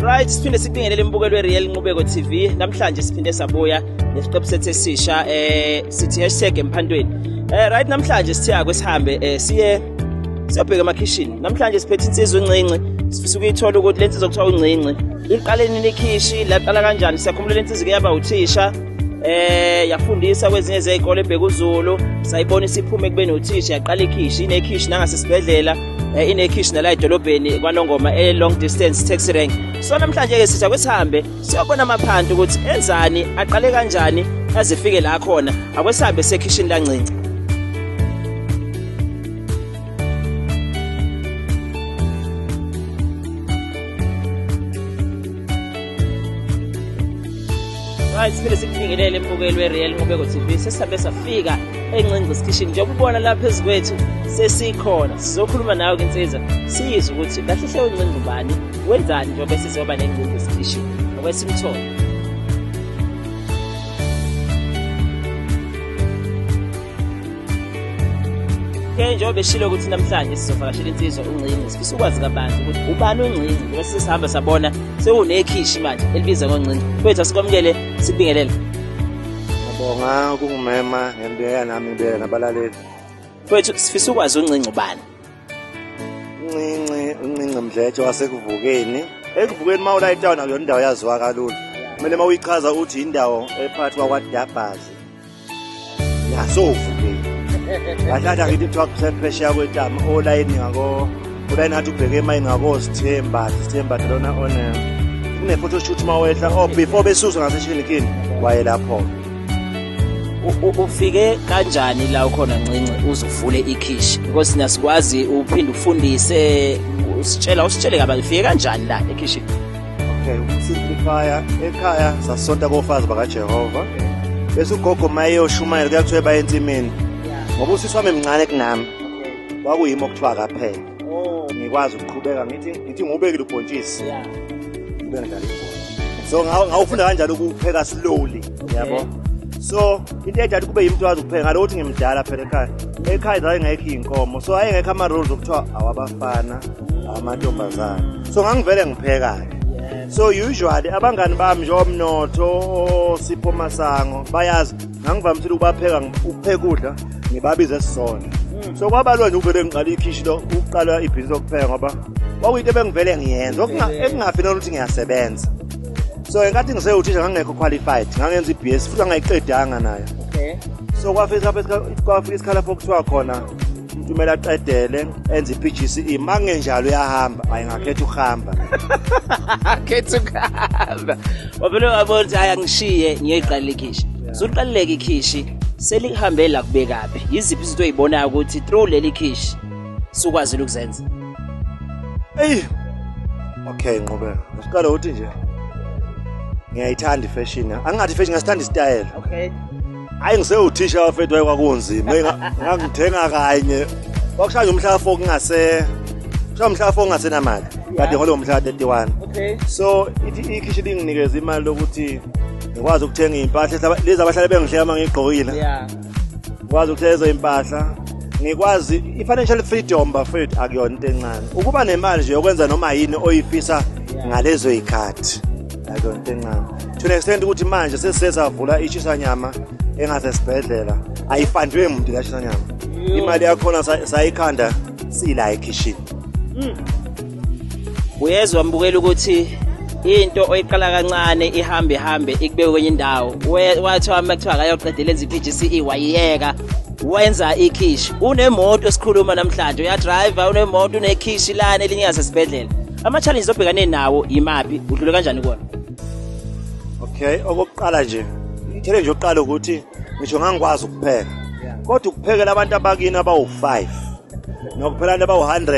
Right, siphinde sikubingelele imbukelo weReal Nqubeko TV. Namhlanje siphinde sabuya nesiqephu sethu esisha sithi #emphantweni. Right, namhlanje sithe akwesihambe siye siyobheka emakhishini. Namhlanje siphethe insizwa encinci, sifisa ukuyithola ukuthi le nsizwa kuthiwa uncinci. Iqale nini ikhishi, laqala kanjani? Siyakhumbula le nsizwa yaba uthisha. Yafundisa kwezinye zezikole eBhekuzulu, sayibona isiphume ekubeni uthisha, yaqala ikhishi, inekhishi nangasesibhedlela. Inekhishi nala edolobheni kwaNongoma e long distance taxi rank. So namhlanje ke sithi akwesihambe siyobona amaphanti ukuthi enzani, aqale kanjani azifike la khona. Akwesihambe sekhishini lancinci. Right, siphinde sikubingelele embukeli weReal Nqubeko TV. Sesihambe safika eNcinci Kitchen. Njengoba ubona lapha phezu kwethu sesikhona. Sizokhuluma nawe ke insizwa, sizwe ukuthi kahle hle uNcinci ubani, wenzani njengoba sizoba neNcinci Kitchen. Okwesimthole. Okay, njengoba beshilo ukuthi namhlanje sizovakashela insizwa uNcinci, sifisa ukwazi kabanzi ukuthi ubani uNcinci, njengoba sesihamba sabona sewunekhishi manje elibiza ngoNcinci. Kwethu asikwamukele, sikubingelele. Ngiyabonga ukungimema, ngiyabingelela nami, ngibingelela nabalaleli. Kwethu sifisa ukwazi uNcinci ubani? Uncinci, uNcinci Mdletshe waseKuvukeni. EKuvukeni uma ula etown akuyona indawo yaziwa kalula. Kumele uma uyichaza uthi indawo ephakathi kwakwaDabhazi nasoVukeni. Kahle kahle angithi kuthiwa kusephesheya kwetama olayini ngako, olayini ngathi ubheke emayini ngako Sithembathi, Sithembathi lona one kune-photo shoot uma wehla, oh before besuswa ngaseshinikini wayelapho. Ufike kanjani la ukhona Ncinci uzuvule ikhishi? Because thina sikwazi uphinde ufundise, usitshela usitshele kabanzi ufike kanjani la ekhishini? Okay, ukusimplifya ekhaya sasonta kofazi bakaJehova. Bese ugogo mayeyoshumayela kuyathiwa baye ensimini. Ngoba usisi wami emncane kunami. Kwakuyimi okuthiwa akapheke. Ngikwazi ukuqhubeka ngithi ngubekile ubhontshisi. Ngibe ngidlala ibhola. So ngawufunda kanjalo ukupheka slowly, yabo. So into ejali kube yimi wazi ukupheka ngalokuthi ngimdala phela ekhaya. Ekhaya zayingekho inkomo. So ayengekho ama rules okuthiwa awabafana, amantombazana. So ngangivele ngipheka. So usually abangani bami njengomnotho, Sipho Masango bayazi ngangivamisile ukubapheka ukupheka ukudla ngibabize esizona. So kwabalwa nje uvele ngiqala ikhishi lo ukuqala ibhizinisi lokupheka ngoba kwakuyinto ebengivele ngiyenza okungafi ukuthi ngiyasebenza. So enkathi ngisewuthisha ngangekho qualified, ngangenza iBS futhi angayiqedanga nayo. Okay. So kwafika isikhala lapho kuthiwa khona umuntu kumele aqedele enze iPGCE, mangenjalo uyahamba, hayi ngakhetha ukuhamba. Khetha ukuhamba. Wavele wabona ukuthi hayi angishiye ngiyoyiqalela ikhishi. So uqaleleke ikhishi selihambe la kubekaphi? Yiziphi izinto oyibonayo ukuthi through leli khishi sukwazile ukuzenza? Hey. Okay, Nqubeko. Siqala ukuthi nje ngiyayithanda ifashion. Angingathi ifashion, ngasithanda isitayela. Okay. Hayi ngisewuthisha wafethu wayekunzima. Ngangithenga kanye. Kwakushaya umhla 4 kungase. Kushaya umhla 4 kungasenamali. Kade ngihole ngomhla 31. Okay. So ithi ikhishi linginikeza imali lokuthi ngikwazi ukuthenga impahla lezi abahlale bengihleka uma ngigqokile. Yeah. Ngikwazi ukuthenga lezo impahla. Ngikwazi i-financial freedom bafethu akuyona into encane. Ukuba nemali nje yokwenza noma yini oyifisa ngalezo zikhathi. Akuyona into encane. To an extent ukuthi manje sesizavula ishisanyama engasesibhedlela. Ayifandwe umuntu la shisanyama. Imali yakhona sayikhanda sila ekhishini. Uyezwa mbukela ukuthi into oyiqala kancane ihambe hambe ikubeke kwenye indawo. Wathi wami kuthiwa akayoqedela enza iPGCE wayiyeka. Wenza ikhishi. Unemoto esikhuluma namhlanje, uyadriver, unemoto, unekhishi lana elinye yasesibhedlela. Ama challenges obhekane nawo imaphi? Udlule kanjani kuwona? Okay, okokuqala nje, i-challenge yokuqala ukuthi ngisho ngangikwazi ukupheka. Kodwa ukuphekela abantu abakini abawu5 nokuphela abantu abawu100